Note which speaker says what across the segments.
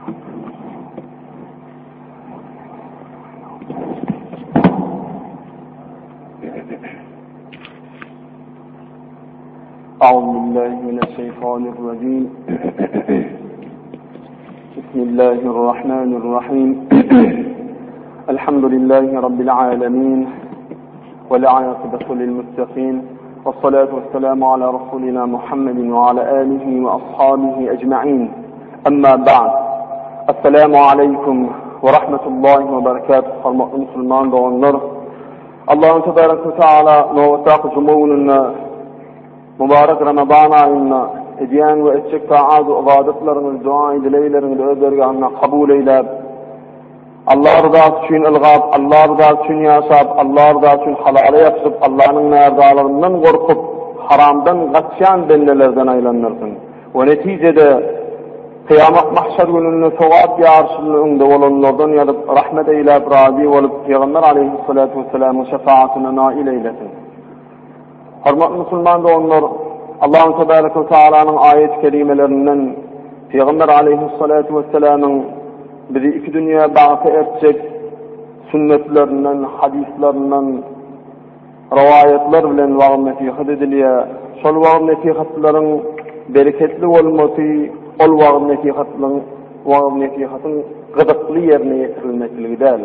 Speaker 1: أعوذ بالله من الشيطان الرجيم بسم الله الرحمن الرحيم الحمد لله رب العالمين والعاقبة للمتقين والصلاة والسلام على رسولنا محمد وعلى آله وأصحابه أجمعين أما بعد السلام عليكم ورحمة الله وبركاته Hormatly musulman doganlar, Allahu tebaraka we taala nobatdaky juma gününde mübarek Ramazan aýynda edýän we etjek taat we ybadatlaryňyzy, dua dilegleriňizi öz dergahynda kabul eýläp, Allah rızasy üçin ylgap, Allah rızasy üçin ýaşap, Allah rızasy üçin halala ýapyşyp, Allanyň närzalygyndan gorkup, haramdan gaçýan bendelerden aýlandyrsyn. We netijede Kyýamat mahşer gününde sogap ýaryşynda öňde bolanlardan ýazyp, rahmet eýläp, razy bolup, Pygamber aleýhissalatu wessalamyň şefaatyna nail eýlesin. Hormatly musulman doganlar, Allahu tebaraka we taalanyň aýat-y kerimelerinden Pygamber aleýhissalatu wessalamyň bizi iki dünýä bagta ertjek sünnetlerinden, hadyslaryndan rowaýatlar bilen wagyz-nesihat edilýär. Şol wagyz-nesihatlaryň bereketli bolmasy ol wagyz-nesihatlaryň wagyz-nesihatyň gyzykly ýerine ýetirilmekligi däl.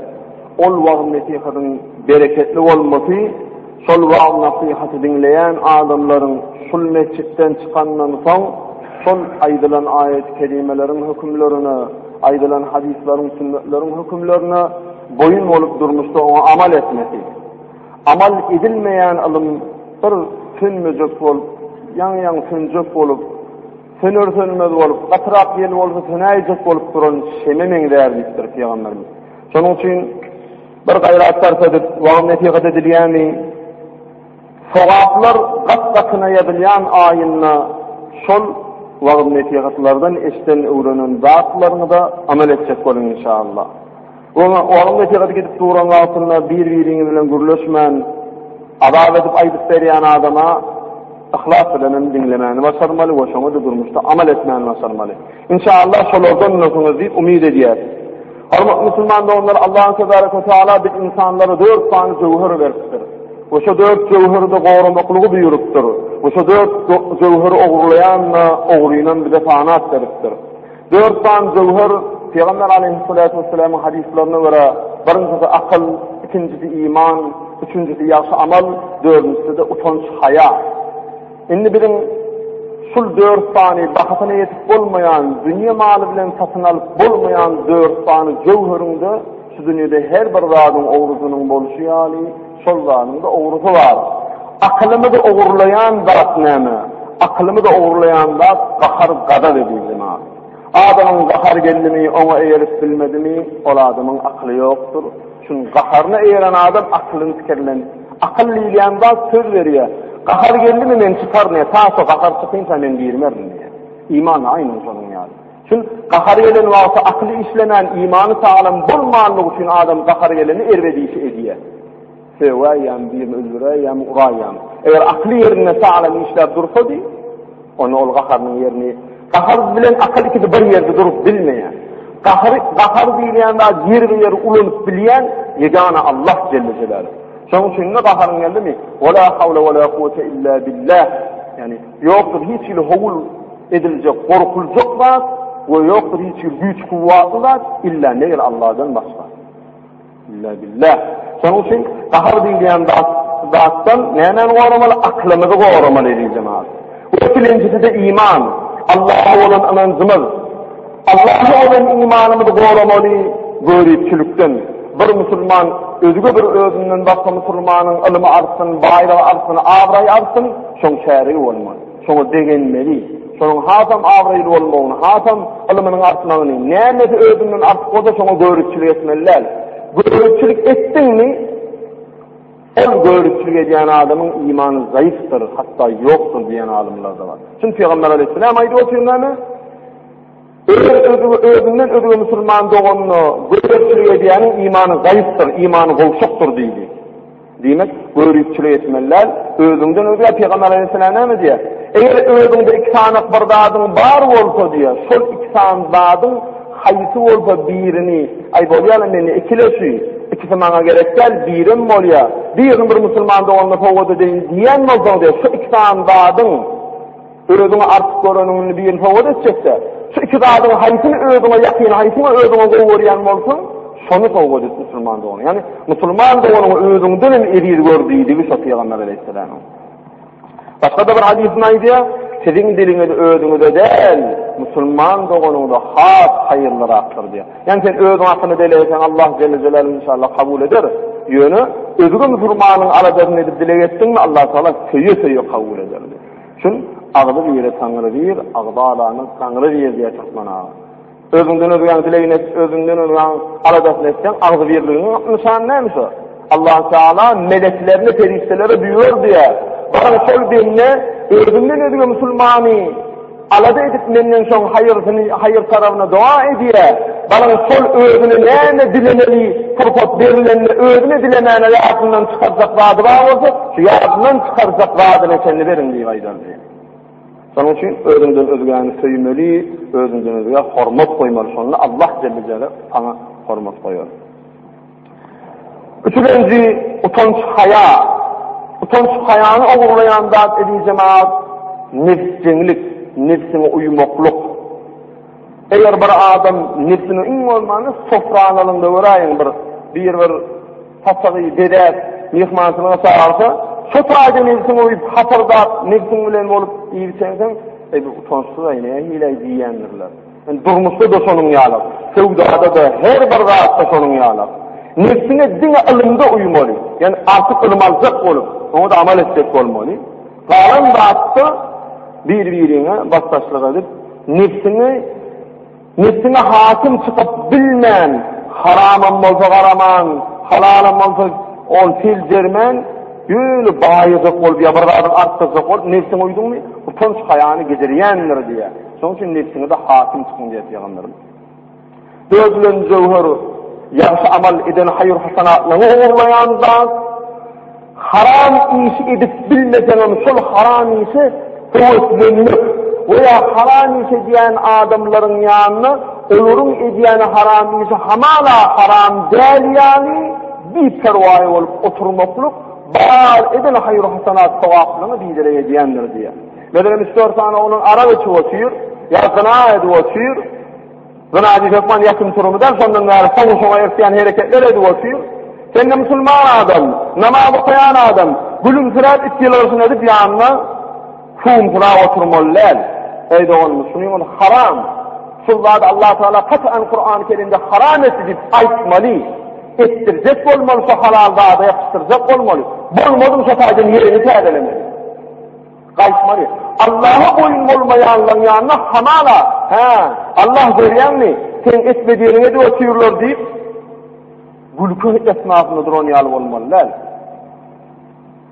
Speaker 1: Ol wagyz-nesihatyň bereketli bolmasy şol wagyz-nasihaty diňleýän adamlaryň şul metjitden çykandan soň şol aýdylan aýat-y kerimeleriň hökümlerine, aýdylan hadyslaryň, sünnetleriň hökümlerine boýun bolup durmuşda oňa amal etmesi. Amal edilmeýän ylym bir sönmejek bolup, ýaňy-ýaňy sönjek bolup, söner-sönmez bolup, gatyrak ýel bolsa sönäýjek bolup duran şeme meňzär diýipdir Pygamberimiz. Şonuň üçin bir gaýrat sarp edip, wagyz-nesihat edilýäni, sogaplar gat-gatyna ýazylýan aýynda şol wagyz-nesihatlardan eşiden, öwrenen zatlaryňyza amal etjek boluň inşallah. Oňa wagyz-nesihat gidip duran wagtynda bir-biriňiz bilen gürleşmän, azap edip aýdyp berýän adama yhlas bilen hem diňlemäni başarmaly we şoňa-da durmuşda amal etmäni başarmaly. Inşallah şolardan bolarsyňyz diýip umyt edýäris. Hormatly musulman doganlar, Allahu tebaraka we taala biz insanlara dört sany jöwher beripdir. We şo dört jöwheri-de goramaklygy buýrupdyr. We şo dört jöwheri ogurlaýan-da, ogrynam bize sanap beripdir. Dört sany jöwher Pygamber aleýhissalatu wessalamyň hadyslaryna görä, birinjisi akyl, ikinjisi iman, üçünjisi ýagşy amal, dördünjisi-de utanç, haýa. Indi biziň şul dört sany bahasyna ýetip bolmaýan, dünýe maly bilen satyn alyp bolmaýan dört sany jöwheriň-de şu dünýede her bir zadyň ogrusynyň bolşy ýaly, şol zadyň-da ogrusy bar. Akylymyzy ogurlaýan zat näme? Akylymyzy ogurlaýan zat gahar-gazap eziz jemagat. Adamyň gahary geldimi, oňa eýerip bilmedimi, ol adamyň akyly ýokdur. Çünki gaharyna eýeren adam akylyny pikirlen. Akyl diýilýän zat söz berýär. Gahar geldimi men çykaryn diýýär. Ta şo gahar çykynça men girmerin diýýär. Iman aýnan şonuň ýaly. Çünki gahar gelen wagty akyly işlemän, imany saglam bolmanlygy üçin adam gahar gelende erbet işi edýär. Sögäýýärmi, birini öldüräýýärmi, uraýýarmy? Eger akyly ýerinde saglam işläp dursady, onda ol gaharynyň ýerini gahar bilen akyl ikisi bir ýerde durup bilmeýär. Gahary, gahar diýilýän zat ýerbe-ýer ulanyp bilýän ýegana Allah jelle jelaluhu. Şonuň üçin-de gaharyň geldimi? Wala hawla wala kuwwete illa billah. Ýagny ýokdur hiç hili howul ediljek, gorkuljak zat we ýokdur hiç hili güýç-kuwwatly zat illa meger Allahdan başga. Illa billah. Şonuň üçin gahar diýilýän zat, zatdan nämäni goramaly? Aklymyzy goramaly eziz jemagat. We ikilenjisi-de iman. Allaha bolan ynanjymyz. Allaha bolan imanymyzy goramaly göripçilikden. Bir musulman özge bir özünden başga musulmanyň ylymy artsyn, baýlygy artsyn, abraýy artsyn, şoň şärigi bolmaly. Şoňa begenmeli. Şonuň hasam abraýly bolmagyny, hasam ylymynyň artmagyny, nämesi özünden artyk bolsa şoňa göripçilik etmeli däl. Göripçilik etdiňmi, ol göripçilik edýän adamyň imany zaýyfdyr, hatda ýokdur diýen alymlar-da bar. Çünki Pygamber aleýhissalam aýdyp otyr näme? Öz özüňe özünden özge musulman doganyna göripçilik edýäniň imany zaýyfdyr, imany gowşakdyr diýdi. Diýmek, göripçilik etmeli däl. Özüňden özgä Pygamber aleýhissalam näme diýýär? Eger özüňde iki sany bir zadyň bar bolsa diýýär, şol iki sany zadyň Haýsy bolsa birini, aý bolýa-la mende ikile şu, ikisi maňa gerek däl, birem bolýa, birini bir musulman doganyna sowgat edeýin diýýän bolsaň diýýär, şu iki sany zadyň özüňe artyk göreniňini birini sowgat etjekde, şu iki zadyň haýsyny özüňe ýakyn, haýsyňy özüňe gowy görýän bolsaň, şony sowgat et musulman doganyňa. Ýagny musulman doganyňy özüňden hem eziz gör diýdigi şo pygamber aleýhissalamyň. Başga-da bir hadysynda aýdýar, Siziň diliňiz özüňize däl, musulman doganyňyza has haýyrlyrakdyr diýýär. Ýagny sen özüň hakynda dileg etseň Allah jelle jelaluhu inşallah kabul eder. Ýöne özge musulmanyň aladasyny edip dileg etdiňmi Allah Taala söýe-söýe kabul eder diýýär. Şun agzy bire Taňry bir, agzy alanyň Taňry bir diýýär türkmen aga. Özüňden özgäň dilegini edip, özüňden özgäň aladasyny etseň, agzybirligiň nyşany näme şo? Allah Teala meleklerine, perişdelere buýrar diýýär. Baryň şol bende özünden özge musulmany alada edip menden şoň haýyrsyny, haýyr tarabyna doga edýär. Baryň şol özüne näme dilemeli pursat berilende özüne dilemäne ýadyndan çykarjak zady bar bolsa, şu ýadyndan çykarjak zadyna çenli beriň diýip aýdar diýýär. Şonuň üçin özüňden özgäni söýmeli, özüňden özgä hormat goýmaly. Şonda Allah jelle jelaluhu saňa hormat goýar. Üçünji utanç haýa. Utanç haýany ogurlaýan zat eziz jemaat nefsjeňlik, nefsiňe uýmaklyk. Eger bir adam nefsine iň bolmanda sofranalyňda göräýiň bir bir bir saçagy bezäp myhmançylyga çagyrsa, şo taýda nebsiňe uýup hasyrdap nebsiň bilen bolup iýip içensiň, eý bu utançsyz-aý nähili-aý diýýändirler. Indi durmuşda-da şonuň ýaly, söwdada-da her bir zatda şonuň ýaly. Nebsiňe diňe ylymda uýmaly, ýagny artyk ylym aljak bolup, oňa-da amal etjek bolmaly. Galan zatda bir-biriňe basdaşlyk edip, nebsiňi Nebsiňe hakim çykyp bilmän, haramam bolsa garaman, halalam bolsa ol seljermän, ýöne baýajak bolup ýa bir zadyň artdyrjak bolup nebsiňe uýduňmy, utanç-haýany gidirýändir diýýär. Şonuň üçin nebsiňe-de hakim çykyň diýýär pygamberimiz. Dördülenji jöwher, ýagşy amal eden haýyr-hasanatlaryňy ogurlaýan zat. Haram işi edip bilmeseňem şol haram işe höweslenmek we ýa haram iş edýän adamlaryň ýanynda olaryň edýän haram işi hamala haram däl ýaly biperwaý bolup oturmaklyk bar eden haýyr-hasanat sogaplaryňy biderek edýändir diýýär. Meselem üç-dört sany oglan arak içip otyr, ýa zyna edip otyr, Zyna diýip hökman ýatym turumy däl, şondan bäri soňy şoňa eltýän hereketler edip otyr. Sen-de musulman adam, namaz okaýan adam, gülümsiräp it ýylgyryşyny edip ýanyna suwumsyrap oturmaly däl. Eý doganymyz, şunyň ol haram. Şul zady Allah Taala katan Kur'an-y Kerimde haram etdi diýip aýtmaly. Etdirjek bolmaly şo halal zada ýapyşdyrjak bolmaly. Bolmadyň şo taýdan ýerini täzelemeli. Gaýtmaly. Allaha boýun bolmaýanlaryň ýanyna hamala, Hä, Allah görýäňmi, seň etme diýeniňi edip otyrlar diýip, gülki esnasynda duran ýaly bolmaly däl.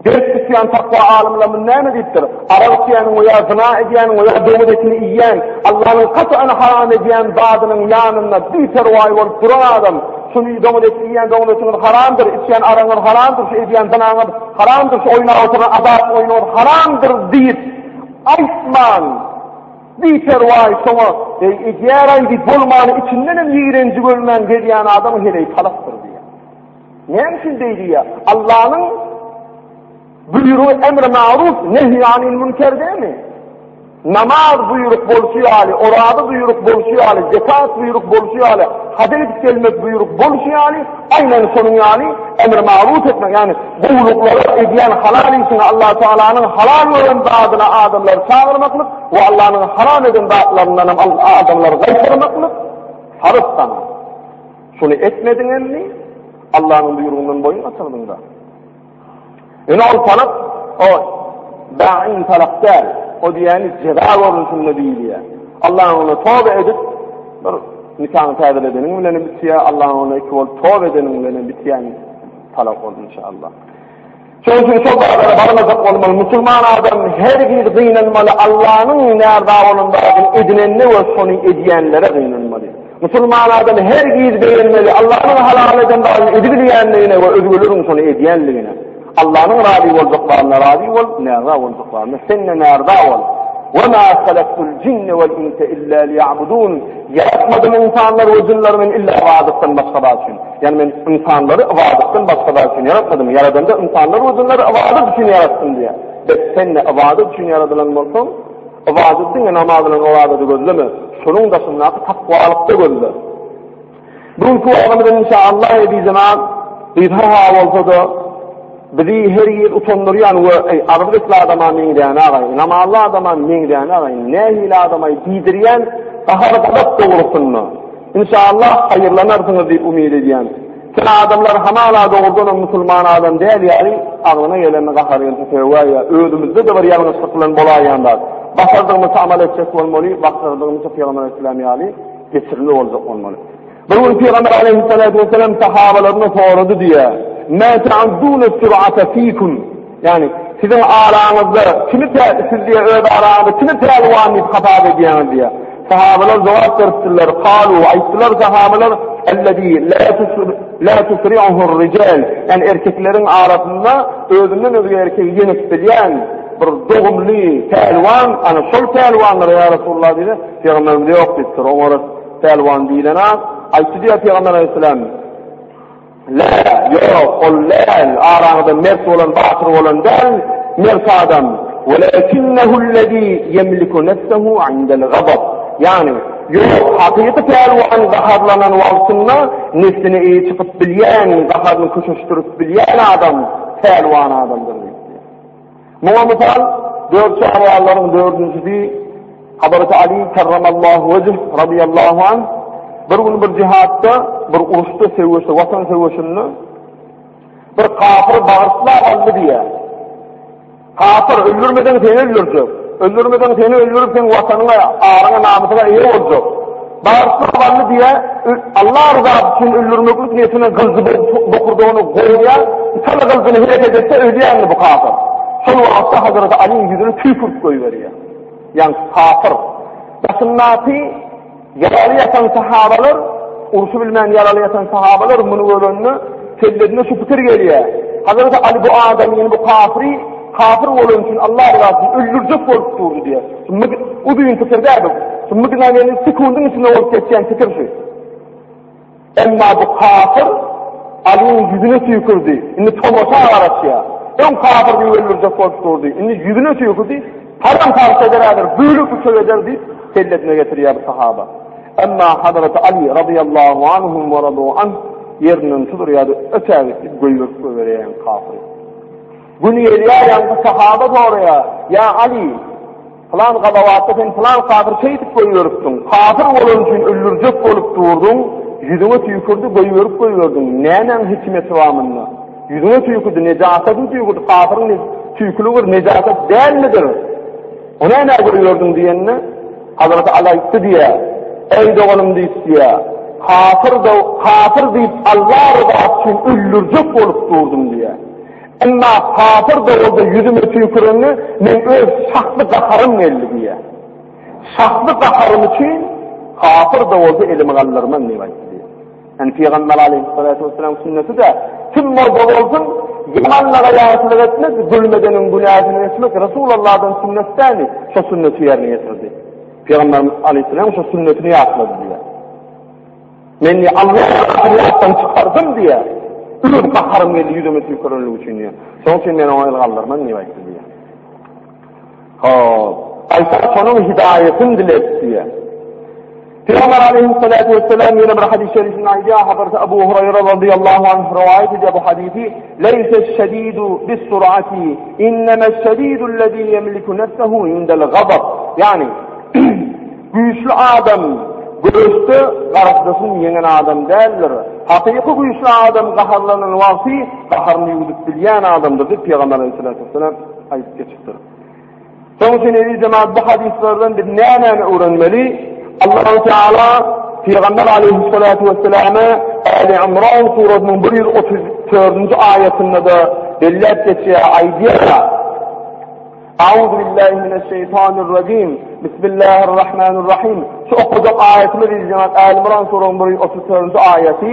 Speaker 1: Berk tutýan takwa alymlar muny näme diýipdir? Arak içýäniň we ýa zyna edýäniň we ýa doňuz etini iýýän, Allanyň katan haram edýän zadynyň ýanynda biperwaý bolup duran adam, şuny doňuz eti iýýän doňuz etiňiz haramdyr, içýän aragyňyz haramdyr, şu edýän zynaňyz Haramdyr şu oýnap oturan azat oýnuňyz haramdyr diýip aýtman biperwaý şoňa eý edýäraý diýip bolmany içindenem ýigrenji görmän gezýän adam heleý talapdyr diýýär. Näme üçin beý diýýär? Allanyň buýrugy emri maruf nehy anil münker dämi? Namaz buýruk bolşy ýaly, oraza buýruk bolşy ýaly, zekat buýruk bolşy ýaly, haja gidip gelmek buýruk bolşy ýaly, aýnan şonuň ýaly emr-maruf etmek, ýagny gowulyklary edýän halal işiňe Allah Tagalanyň halal gören zadyna adamlary çagyrmaklyk we Allanyň haram eden zatlaryndan hem adamlary gaýtarmaklyk farz saňa. Şuny etmediňemmi, Allanyň buýrugyndan boýun gaçyrdyň-da. Ýöne ol talak o daim talak däl. O diýýäni jeza görnüşinde diýilýär. Allah'ın ona toba edip bir nikahyny täzeledeniň bilen bitýär. Allah'ın ona iki bolup toba edeniň bilen bitýän talak ol inşallah. Şonuň üçin şol zatlara barmajak bolmaly. Musulman adam her bir gynanmaly Allah'yň närza bolan zadyny edinende we şony edýänlere gynanmaly. Musulman adam hergiz begenmeli Allanyň halal eden zadyny edibilýänligine we özgeleriň şony edýänligine. Allanyň razy boljak zadyna razy bol, närza boljak zadyna sen-de närza bol. Ve ma halaktul jinne vel insa illa liya'budun. Ýaratmadym ynsanlary we jynlary men illa ybadatdan başga zat üçin. Ýagny men ynsanlary ybadatdan başga zat üçin ýaratmadym. Ýaradanda ynsanlary we jynlary ybadat üçin ýaratdym diýýär. Bes sen-de ybadat üçin ýaradylan bolsaň, ybadat diňe namaz bilen ybadady gözleme. Şonuň daşyndaky takwalykda gözle. Bu günki wagzymyz inşaallah eziz jemaat gysga bolsa-da bizi her ýer utandyrýan we eý agyz etli adama meňzänagaý, namazly adama meňzänagaý, nähili adamaý diýdirýän gahar-gazap dogrusynda inşaallah haýyrlanarsyňyz diýip umyt edýän. Sen adamlar hamala dogrudanam musulman adam däl ýaly agzyna gelenini gahary gelse sögäýýär. Özümizde-de bir ýalňyşlyk bilen bolaýýan zat. Başardygymyzça amal etjek bolmaly, başardygymyzça Pygamber aleyhisselam ýaly Geçirimli boljak bolmaly. Bir gün Pygamber aleyhissalatu vesselam sahabalaryna sorady diýýär. Mä ta'udduna sur'ata fikum? Ýani siziň araňyzda kimi siz diýe öz araňyzda kimi pälwan diýip hasap edýäňiz diýýär. Sahabalar jogap beripdirler. Kalu aýtdylar sahabalar ellezî la tusr la tusri'uhu rijal. Ýani erkekleriň arasynda özünden özge erkegi ýeňip bilýän bir dogumly pälwan, ana şol pälwandyr ýa Resulullah diýdi. Pygamberimiz ýok diýipdir. Oňa pälwan diýlen-a. Aýtdy diýýär Pygamber aleyhisselam. Lä, ýok, ol däl, araňyzda mert bolan, batyr bolan däl, mert adam. Welakinnehu'llezî ýemliku nefsehu indel gazab. Ýagny, ýok, hakyky pälwan gaharlanan wagtynda nefsine eýe çykyp bilýän, gaharyny köşeşdirip bilýän adam pälwan adamdyr diýipdir. Muňa mysal, dört çarwallaryň dördünjisi Hazreti Ali kerremallahu wejh radiyallahu anh bir gün bir jihatda, bir uruşda, söweşde, watan söweşinde bir kafir bagyrtlap aldy diýýär. Kafir öldürmeden seni öldürjek. Öldürmeden seni öldürip sen watanyňa, aryňa, namysyňa eýe boljak. Bagyrtlap aldy diýýär. Allah rızasy üçin öldürmeklik niýetine gylyjy bokurdagyny goýýar. Içaly gylyjyny hereket etse ölýärdi bu kafir. Şol wagtda Hazreti Aliň ýüzüne tüýkürip goýberýär. Ýaňky kafir. Daşyndaky ýaraly ýatan sahabalar, urşy bilmän ýaraly ýatan sahabalar muny görende kellesine şu pikir gelýär. Hazreti Ali bu adamyny, bu kafiri kafir bolany üçin Allah rızasy üçin öldürjek bolup durdy diýýär. Uzyn pikir däl bu. Şu mgnowenny sekundyň içinde bolup geçýän pikir şu. Emma bu kafir Alyň ýüzüne tüýkürdi. Indi tomaşa garaşýar. Öň kafir diýip öldürjek bolup durdy. Indi ýüzüne tüýkürdi. Param-parça eder häzir, bölek-büçek eder diýip kellesine getirýär bu sahaba. Emma Hazreti Ali razyýallahu anhum we radu anh ýerinden turýar-da ötägit diýip goýberip goýberýär kafiri. Gün gelýär ýaňky sahaba soraýar, Ýa Ali, pylan gazawatda sen pylan kafir şeýdip goýberipdiň, kafir bolany üçin öldürjek bolup durduň, ýüzüňe tüýkürdi, goýberip goýberdiň, nämäň hikmeti bar munda? Ýüzüňe tüýkürdi, nejasatyny tüýkürdi, kafiriň tüýküligi bir nejasat dälmidir? O nämä goýberdiň diýende, Hazreti Ali aýtdy diýýär, Eý doganym diýip diýýär, kafir, kafir diýip Allah ryzasy üçin öldürjek bolup durdum diýýär. Emma kafir doguldy ýüzüme tüýkürende meň öz şahsy gaharym geldi diýýär. Şahsy gaharym üçin kafir doguldy elimi galdyrman diýip aýtdy diýýär. Ýani Pygamber aleyhissalatu vesselam sünneti-de kim bolsa bolsun ýamanlyga ýagşylyk etmek, zulm edeniň günäsini geçmek Resulullahdan sünnet dämi? Şo sünneti ýerine ýetirdi. Pygamber aleyhisselam şo sünnetini ýatlady diýýär. Men diýýär, Allah ýatdan çykardym diýýär. Öz gaharym geldi ýüzüme tüýkürenligi üçin diýýär. Şonuň üçin men oňa el galdyrman diýip aýtdy diýýär. Hop, gaýta şonuň hidaýetini diledi diýýär. Pygamber aleyhissalatu vesselam ýene bir hadis şerifinde aýdýar, Hazreti Abu Hurayra radıyallahu anh rowaýat edýär bu hadisi, Leýse şedidu bis-sur'ati, innema şedidu allazi yemliku nefsehu indel gazab. Ýani Güýçli adam göreşde garşydaşyny ýeňen adam däldir. Hakyky güýçli adam gaharlanan wagty gaharyny ýuwdup bilýän adamdyr diýip Pygamber aleyhissalatu vesselam aýdyp geçipdir. Şonuň üçin eziz jemaat bu hadyslardan biz nämäni öwrenmeli? Allahu Teala Pygamber aleyhissalatu vesselama Ali Imran surasynyň 134-nji aýatynda-da belläp geçýär, aýdýar. Auzu billahi mineşşeýtanirrajim. Bismillahirrahmanirrahim. Şu okajak aýatymyz jenap Ali Imran surasynyň 134-nji aýaty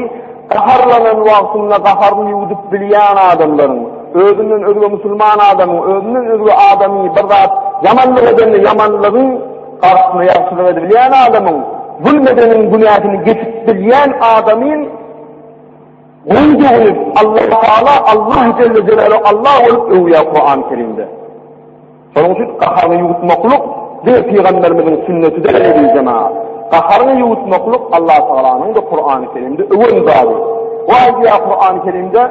Speaker 1: gaharlanan wagtynda gaharyny ýuwdup bilýän adamlaryň, özünden özge musulman adamyň, özünden özge adamy bir zat. ýamanlyk edende ýamanlygyň garşysyna ýagşylyk edibilýän adamyň, zulm edeniň günäsini geçip bilýän adamyň gowudygyny Allah Taala Allah Jelle Jelaluhu Allah bolup öwýär Kur'an-ı Kerimde. Şonuň üçin gaharyňy ýuwutmaklyk diňe pygamberimiziň sünneti däl eziz jemagat. Gaharyňy ýuwutmaklyk Allah Tagalanyň-da Kur'an-ı Kerimde öwen zady. We aýdýar Kur'an-ı Kerimde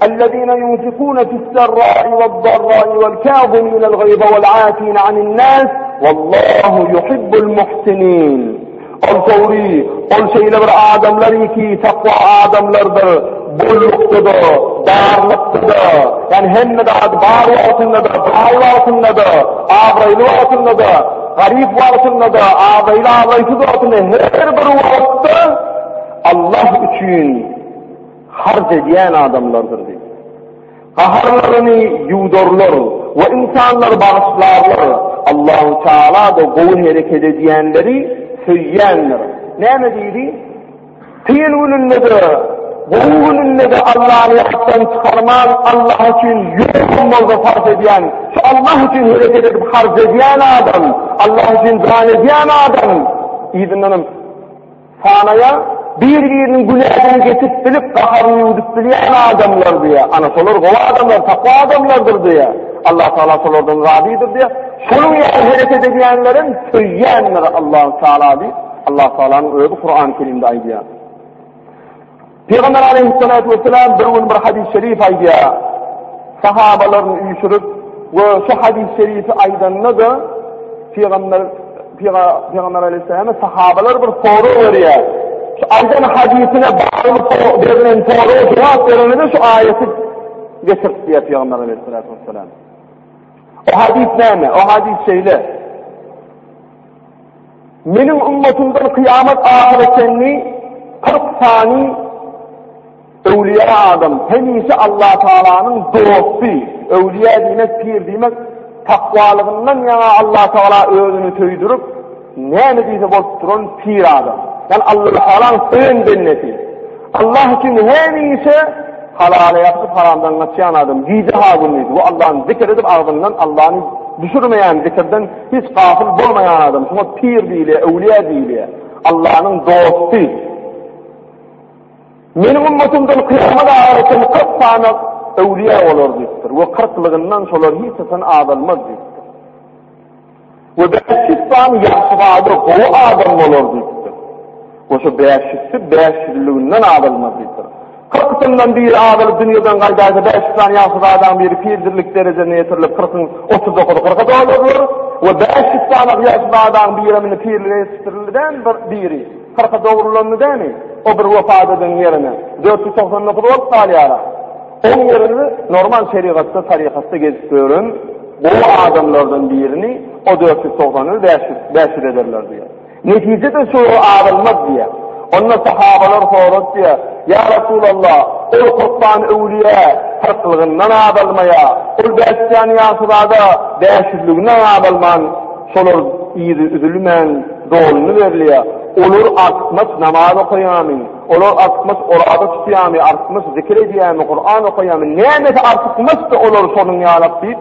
Speaker 1: Ellezine yunfikune fi's-serra'i ve'd-darra'i ve'l-kâzimîne'l gayza ve'l-âfîne anin-nâs vallahu yuhibbul muhsinin. Ol dogry, ol şeýle bir adamlar ki, takwa adamlardyr, bollukda-da, darlykda-da, ýagny hemme zady bar wagtynda-da, baý wagtynda-da, abraýly wagtynda-da, garyp wagtynda-da, abraýly-abraýsyz wagtynda her bir wagtda Allah üçin harç edýän adamlardyr diýip. Gaharlaryny ýuwdarlar we ynsanlary bagyşlarlar. Allahu Teala-da gowy hereket edýänleri söýýändir. Näme diýdi? Kyn gününde-de, gowy gününde-de Allany ýatdan çykarman, Allah üçin ýogam bolsa sarp edýän, şu Allah üçin hereket edip harç edýän adam, Allah üçin jan edýän adam, yzyndanam Sanaýa, bir-biriniň günäsini geçip bilip, gaharyny ýuwdup bilýän adamlar diýýär. Ana, şolar gowy adamlar, takwa adamlardyr diýýär. Allah Taala şolardan razydyr diýýär. Şonuň ýaly hereket edýänlerem söýýändir Allah Taala diýip, Allah Taalanyň özi Kur'an-ı Kerimde aýdýar. Pygamber aleyhissalatu vesselam bir gün bir hadis-i şerif aýdýar. Sahabalaryny üýşürip we şu hadis-i şerifi aýdanda-da Pygamber Pygamber aleyhissalama sahabalar bir sorag berýär. Şu aýdan hadisine bagly berlen soraga jogap berende şu aýaty getirip diýär Pygamber aleyhissalatu vesselam. O hadis näme? O hadis şeýle. Meniň ümmetymdan kyýamat ahyra çenli 40 sany öwliýa adam, hemişe Allah Taalanyň dosty, öwliýa diýmek, pir diýmek, takwalygyndan ýaňa Allah Taala özüni söýdürip, näme diýse bolup duran pir adam. Ýagny Allah Taalanyň söýen bendesi. Allah üçin hemişe halala ýapyşyp haramdan gaçýan adam, gije ha gündiz we Allahny zikr edip agzyndan Allahny düşürmeýän zikirden hiç gafyl bolmaýan adam. Şuňa pir diýilýär, öwliýa diýilýär. Allahnyň dosty. Meniň ümmetimden kyýamat ahyra çenli 40 sany öwliýa bolar diýipdir we kyrklygyndan şolar hiç haçan azalmaz diýipdir. We 500 sany ýagşyzada gowy adam bolar diýipdir. We şu 500-si 500-lüginden azalmaz diýipdir. Kyrkysyndan biri azalyp dünýeden gaýdaýsa 500 sany ýagşyzadaň biri pirdirlik derejesine ýetirilip kyrkyň 39-y kyrka dolarlar we 500 sany ýagşyzadaň biri indi pirlige ýetişdirildi dämi bir biri kyrka dogrulandy dämi o bir wepat eden ýerine 499 bolup galýar. Oň ýerine normal şerigatda, tarykatda gezip ýören gowy adamlardan birini o 490-y 500, 500 ederler diýýär. Netijede şu azalmaz diýýär. Onda sahabalar sorady diýýär, Ýa Resulallah, ol 40 sany öwliýä kyrklygyndan azalmaýar, ol 500 sany ýagşyzada 500-lüginden azalman, şolar yzy üzülmän doluny berilýär. Olar artykmaç namaz okaýarmy? Olar artykmaç oraza tutýarmy, artykmaç zikir edýärmi, Kuran okaýarmy, nämesi artykmaçdy olar şonuň ýalak diýip,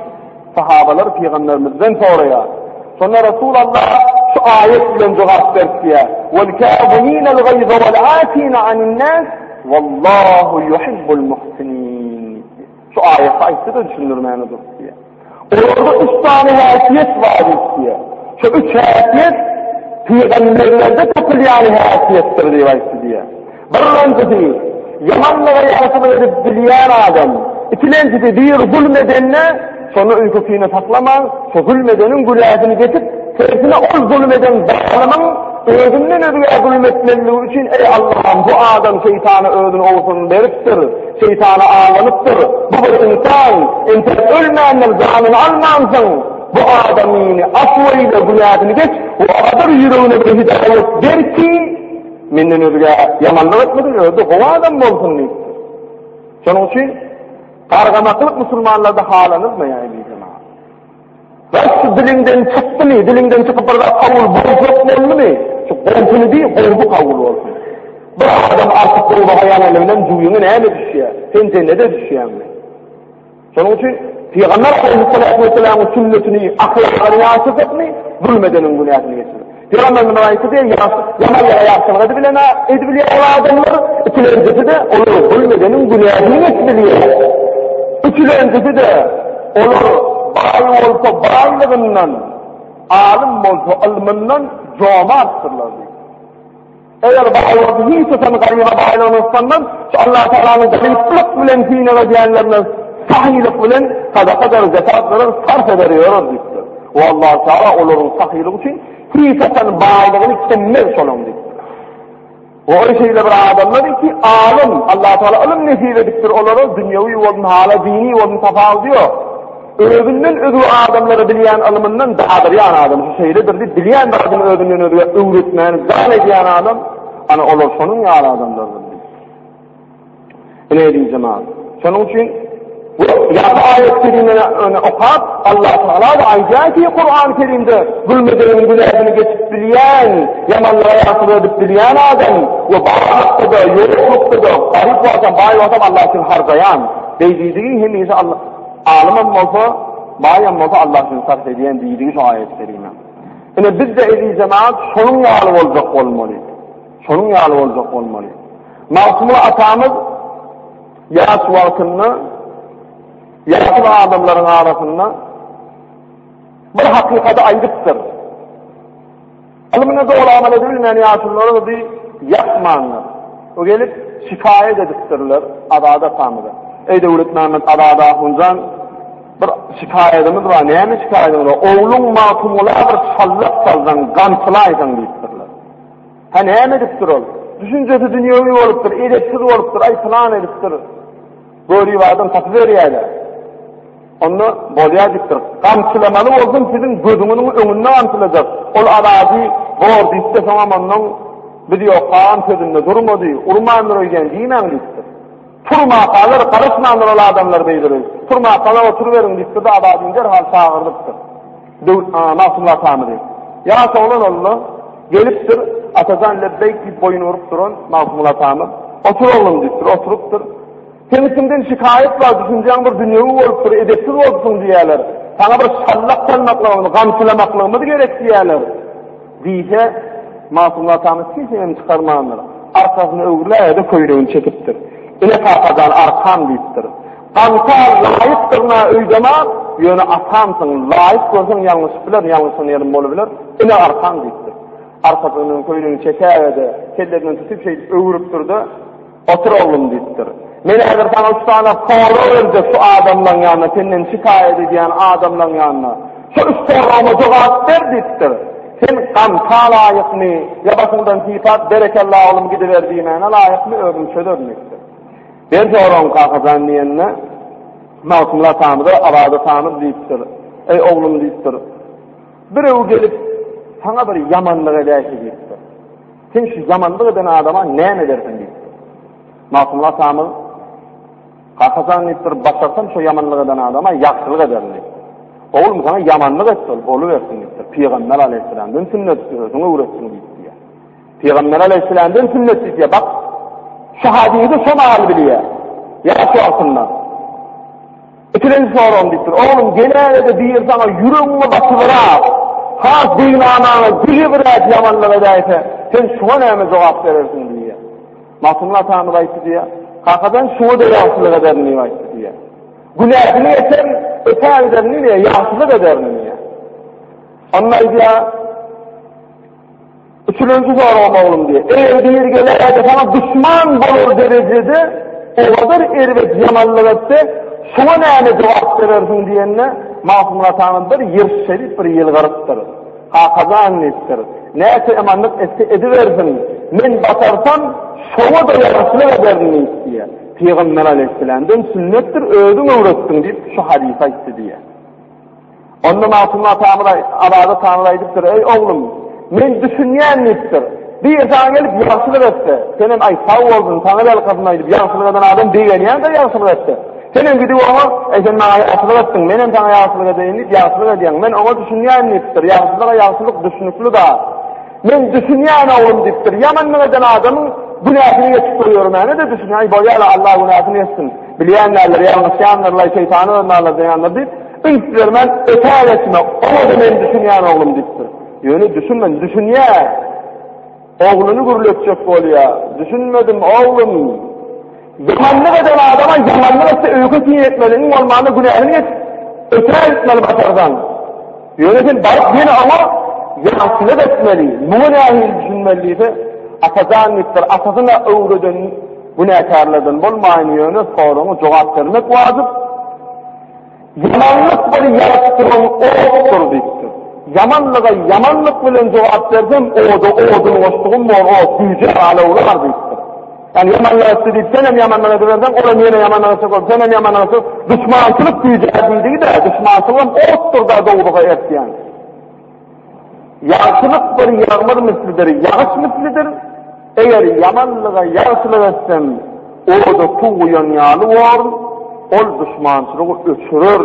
Speaker 1: sahabalar pygamberimizden soraýar. Şonda Resul Allah şu aýat bilen jogap beripdir. Wal kaziminal gayza wal afina anin nas wallahu yuhibbul muhsinin. Şu aýaty aýtdy-da düşündirmäne durdy. Olarda üç sany häsiýet bar diýipdir. Şu üç häsiýet pygamberlerde tapylýan häsiýetdir diýip aýtdy diýýär. Birinjisi, ýamanlyga ýagşylyk edip bilýän adam. Ikilenjisi, bir zulm edende, şony öýke-kine saklaman, şu zulm edeniň günäsini geçip, tersine ol zulm eden zalymyň özünden özgä zulm etmezligi üçin, Eý Allahym, bu adam şeýtana özüni owsuny beripdir. Şeýtana aldanypdyr. Bu bir ynsan, entek ölmändir, janyny almansyň. Bu adamyny afu eýle, günäsini geç we adyr ýüregine bir hidaýat ber ki, menden özgä ýamanlyk etmesin, özi gowy adam bolsun diýipdir. Şonuň üçin gargamaklyk musulmanlarda halanylmaýar eziz jemagat. Bak şu diliňden çykdymy, diliňden çykyp bir zat kabul boljak boldumy? Şu gowusyny diý, gowusy kabul bolsun. Bir adam artyk gowy bahaýanly bilen jübiňe näme düşýär? Sen jennete düşýäňmi? Şonuň üçin. Pygamber aleyhissalatu vesselamyň sünnetini, ahlagyny ýaşasakmy, zulm edeniň günäsini geçirer. Pygamberimiz aýtdy diýen, ýamanlyga ýagşylyk edibilen edibilýän adamlar, ikilenjisi-de olar zulm edeniň günäsini geçibilýär. Üçülenjisi-de olar baý bolsa baýlygyndan, alym bolsa ylmyndan jomartdyrlar diýdi. Eger baýlygy hiç haçan garyba baýlygyny yslanmaz, şu Allah Tagalanyň garyplyk bilen synag edýänlerine sahylyk bilen sadaka berer, zekat berer, sarp eder ýörer diýipdir. We Allah Tagala olaryň sahylygy üçin hiç haçan baýlygyny kemmez şolaň diýipdir. We ol şeýle bir adamlar ki, alym, Allah Tagala ylym nesip edipdir olara, dünýewi bolsun, hala dini bolsun tapawudy ýok. Özünden özge adamlara bilýän ylmyndan dadyrýan adam, şu şeýledir diýip bilýän zadyny özünden özgä öwretmäni jan edýän adam, ana olar şonuň ýaly adamlardyr diýip. Ine eziz jemaat. Şonuň üçin bu ýa aýat-kerimeni okap, Allah Taala da aýdýar ki, Kur'an-ı Kerimde zulmedeniň günäsini geçip bilýän, ýamanlyga ýagşylyk edip bilýän adam we barlykda-da, ýoklukda-da, garyp bolsam, baý bolsam Allah üçin harjaýan. Beý diýdigi hemişe Allah Alymam bolsa, baýam bolsa Allah üçin sarp edýän diýdigi şu aýat-i kerime. Ine biz-de eziz jemaat şonuň ýaly boljak bolmaly. Şonuň ýaly boljak bolmaly. Magtymguly atamyz ýaş wagtynda ýaşuly adamlaryň arasynda bir hakykaty aýdypdyr. Ylmyna doly amal edibilmeýän ýaşululara bi ýakmandyr. O gelip şikaýat edipdirler Azady atamyza. Eý Döwletmämmet Azady ahunjan, bir şikaýadymyz bar, näme şikaýadyňyz bar? Ogluň Magtymgula bir çallak çalsaň, gamçylaýsaň diýipdirler. Hä näme edipdir ol? Düşünjesi dünýewi bolupdyr, edepsiz bolupdyr, aý pylan edipdir. Görip adam tapyberýärler. Onda bolýar diýipdir. Gamçylamaly bolsam siziň gözüňiziň öňünde gamçylajak. Ol Azady bor diýipde soňam ondan biz ýokkagam sözünde durmady, urmandyr öýdýän diýmäň diýipdir. Turmakalar garaşmandyr ol adamlar beýdir. Turmakalar oturyberiň diýipdir-de Azadyny derhal çagyrdypdyr. Magtymguly atamyzy. Ýaş oglan onda gelipdir, Atajan lebbeýk diýip boýun urup duran Magtymguly atamyz. Otur oglum diýipdir, oturypdyr. Seň içiňden şikaýat bar, düşünjäň bir dünýewi bolupdyr, edepsiz bolupsyň diýýärler. Saňa bir şallak çalmaklygymyz, gamçylamaklygymyz gerek diýýärler. Diýse, Magtymguly atamyz sesinem çykarmandyr. Arkasyny öwrüläýe-de köýnegini çekipdir. Ine kakajan arkam diýipdir. Gamça laýykdygyna öýdemok, ýöne atamsyň, laýyk görseň ýalňyşyp bilerin, ýalňyşan ýerim bolubiler, ine arkam diýipdir. Arkasyndan köýnegini çekäge-de, kellesinden tutup şeýdip öwrüpdir-de, Otur oglum diýipdir. Men häzir saňa üç sany sorag berjek şu adamlaň ýanynda, senden şikaýat edýän adamlaň ýanynda. Şu üç soragyma jogap ber diýipdir. Sen gamça laýykmy, ýa başyňdan sypap berekella oglum gidiber diýmäne laýykmy, özüm çözerin diýipdir. Ber soragyňy kakajan diýende, Magtymguly atamyza Azady atamyz diýipdir. Eý oglum diýipdir. Birew gelip saňa bir ýamanlyk edäýse diýipdir. Sen şu ýamanlyk eden adama näme edersiň diýipdir. Magtymguly atamyz Kakajan diýipdir, başarsam şu ýamanlyk eden adama ýagşylyk ederin diýipdir. Oglum saňa ýamanlyk etse ol bolubersin diýipdir. Pygamber aleýhissalamdan sünnet özüň öwretdiň diýipdir. Pygamber aleýhissalamdan sünnet diýipdir. Bak, şu hadysy şo mahal bilýär. Ýaş wagtynda. Ikilenji soragym diýipdir. Oglum, geläge-de biri saňa ýüregiňe batybyrak, has degnamaňa degibräk ýamanlyk edäýse, sen şuňa näme jogap berersiň diýýär. Magtymguly atamyz aýtdy diýýär. Kakajan şuňa-da ýagşylyk ederin diýip aýtdy diýýär. Günäsini geçerin, ötä giderin diýýär, ýagşylyk ederin diýýär. Onda aýdýar, Üçülenji soragym oglum diýýär. Eger biri geläýse saňa duşman bolar derejede o gadar erbet ýamanlyk etse, şoňa näme jogap berersiň diýende, Magtymguly atamyz bir ýyrşşerip bir ýylgyrypdyr. Kakajan diýipdir. Näçe ýamanlyk etse edibersin, men başarsam şoňa-da ýagşylyk ederin diýip diýýär. Pygamber aleýhissalamdan sünnetdir, özüň öwretdiň diýip şu hadysy aýtdy diýýär. Onda Magtymguly atamyz, Azady atamyz aýdypdyr, Eý, oglum, men düşünýän diýipdir. Bir saňa gelip ýagşylyk etse, senem aý, sag bolsun, saňa ýalkasyn aýdyp, ýagşylyk eden adam begenýän-de ýagşylyk etse. Senem gidip oňa, Eý, sen maňa ýagşylyk etdiň, menem saňa ýagşylyk edeýin diýip, ýagşylyk edýäň. Men oňa düşünýän diýipdir. Ýagşylyga ýagşylyk düşnükli zat. Men düşünýän oglum diýipdir. Ýamanlyk eden adamyň günäsini geçip goýbermäne-de düşünýän. Aý, bolýar-la, Allah günäsini geçsin. Bilýän däldir, ýalňyşýandyrlaý, şeýtany özüni aldaýandyr diýip, üns bermän ötä geçme, oňa-da men düşünýän oglum diýipdir. Ýöne düşünmen, düşünýär. Ogluny gürletjek bolýar. Düşünmedim, oglum. Ýamanlyk eden adama ýamanlyk etse öýke-kine etmeli, iň bolmanda günäsini geçip, ötä gitmeli başarsaň. Ýöne sen baryp ýene oňa ýagşylyk etmeli, muňa nähili düşünmeli diýse, Atajan diýipdir, atasyna öwreden günäkärlerden bolmaýyn, ýöne soragyňa jogap bermek wajyp. Ýamanlyk bir ýanyp duran otdur diýipdir. Ýamanlyga ýamanlyk bilen jogap bersem, oda odun goşdugym bor, ot güýjär, alawlar diýipdir. Ýagny ýamanlyk etdi diýip, senem ýamanlyk ediberseň, olam ýene ýamanlyk etjek bolup, senem ýamanlyk etjek, duşmançylyk güýjär diýdigi-de, duşmançylygam otdur-da dowzaha eltýän. Ýagşylyk bir ýagmyr mislidir, ýagyş mislidir. Eger ýamanlyga ýagşylyk etsem, oda suw guýan ýaly bor, ol duşmançylygy öçürer.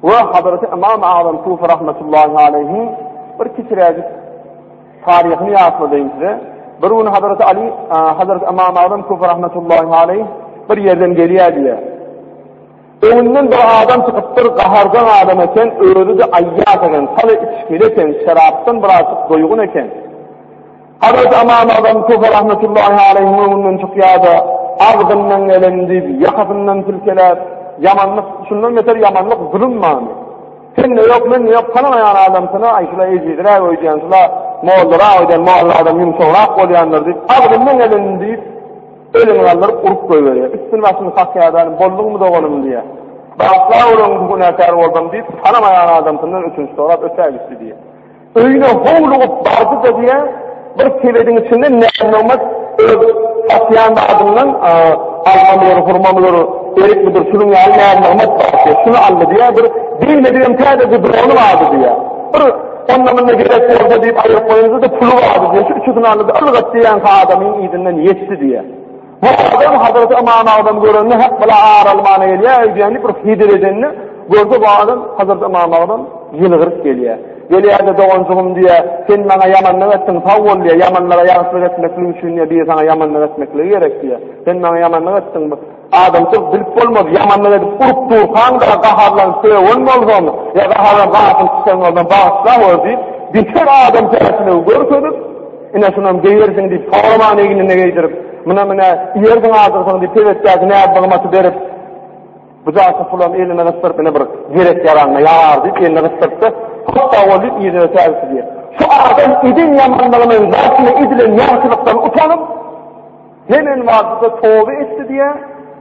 Speaker 1: We Hazreti Ymam Agzam Sufi rahmetullahi aleýhiň bir kiçiräjik taryhyny ýatladaýyn size. Bir gün Hazreti Ali, Hazreti Ymam Agzam Sufi rahmetullahi aleýh bir ýerden gelýär diýýär. Öňünden bir adam çykypdyr, gaharjaň adam eken, özi-de aýýas eken, çala içgili eken, şerapdan birazjyk doýgun eken. Hazreti Ymam Agzam Kufa rahmetullahi aleýhiň öňünden çykýar-da, agzyndan geleni diýip, ýakasyndan silkeläp, Ýamanlyk, şundan beter ýamanlyk zulum barmy? Sende ýok, mende ýok, tanamaýan adamsyna, aý, şula ejizräk öýdýän, şula mollarak öýdýän, molla adam ýumşagrak bolýandyr diýip, agzyndan geleni diýip, elini galdyryp urup goýberýär. Üstüni-başyny kakýar-da, Bolduňmy doganym diýýär. Bagyşla öleňde günäkär boldum diýip, tanamaýan adamsyndan ötünç sorap ötägitdi diýýär. Öýüne howlugyp bardy-da diýýär, bir sebediň içinde näz-nygmat öz satýan zadyndan almamydyr, hurmamydyr, erikmidir, şunuň ýaly näz-nygmat bar diýýär. Şuny aldy diýýär, bir geýmedigem täzeje dony bardy diýýär. Bir onda-munda gerek bolsa diýip aýryp goýanynda-da puly bardy diýýär. Şu üçüsini aldy-da, ylgat diýýän adamyň yzyndan ýetdi diýýär. Bu adam Hazreti Ymam Agzamy görende hek bula ar almana gelýär öýdýän diýip bir heder edende görse bu adam Hazreti Ymam Agzam ýylgyryp gelýär. Gelýär-de doganjygym diýýär, sen maňa ýamanlyk etdiň sag bol diýýär, ýamanlyga ýagşylyk etmeklik üçin diýýär, biri saňa ýamanlyk etmekligi gerek diýýär. Sen maňa ýamanlyk etdiň bu adamçylyk bilip bolmaz, ýamanlyk edip urup durkaň-da gaharlanyp sögen bolsaň ýa gaharlanyp gaharyň çykan bolsaň bagyşla gör diýip, beter adamkärçiligi görkezip, Ine, şunam geýersiň diýip, soraman egnine geýdirip, munam ine, iýersiň ajygsaň diýip, sebetdäki näz-nygmaty berip, bu jaýky pulam eline gysdyryp, ine bir gerek-ýaragyňa ýarar diýip, eline gysdyrypdy. Köp sag bol diýip, yzyna ötägitdi diýýär. Şu adam eden ýamanlygynyň garşyna edilen ýagşylykdan utanyp, hemen wagtda toba etdi diýýär,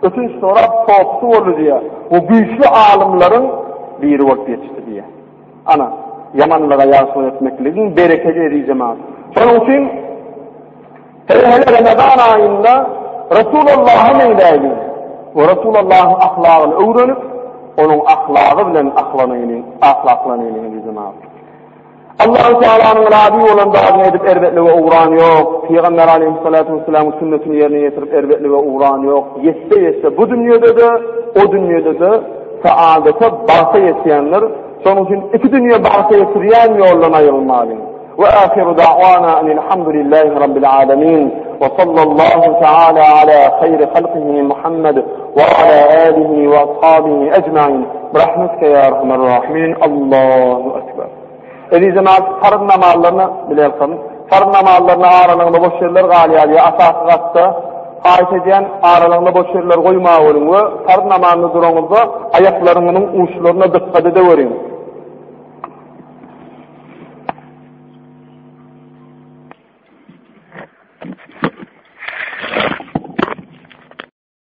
Speaker 1: ötünç sorap, sopusy boldy diýýär. Bu güýçli alymlaryň biri bolup ýetişdi diýýär. Ana, ýamanlyga ýagşylyk etmekligiň berekedi eziz jemagat. Şonuň üçin hele-hele Ramazan aýynda Resulullaha meňzäýliň we Resulullahyň ahlagyny öwrenip, onuň ahlagy bilen ahlanaýlyň, ahlaklanaýlyň eziz jemagat. Allahu Tealanyň razy bolan zadyny edip erbetlige ugran ýok. Pygamber aleyhissalatu vesselamyň sünnetini ýerine ýetirip erbetlige ugran ýok. Ýetse ýetse bu dünýede-de, o dünýede-de saadete, bagta ýetýändir. Şonuň üçin iki dünýe bagta ýetirýän ýoldan aýrylmalyň. We ahiru da'wana enilhamdülillahi rabbil alamin we sallallahu taala ala haýri halkihi Muhammed we ala alihi we ashabihi ecmaîn. Birahmetike ya erhamer rahimin. Allahu ekber. Eziz jemaat, farz namazlaryny bilersiň. Farz namazlaryny aralygynda boş ýerler galýar diýýär. Asasy gatda haýyş edýän aralygynda boş ýerler goýmaweriň we farz namazynda duraňyzda aýaklaryňyzyň uçlaryna dykgat edeweriň.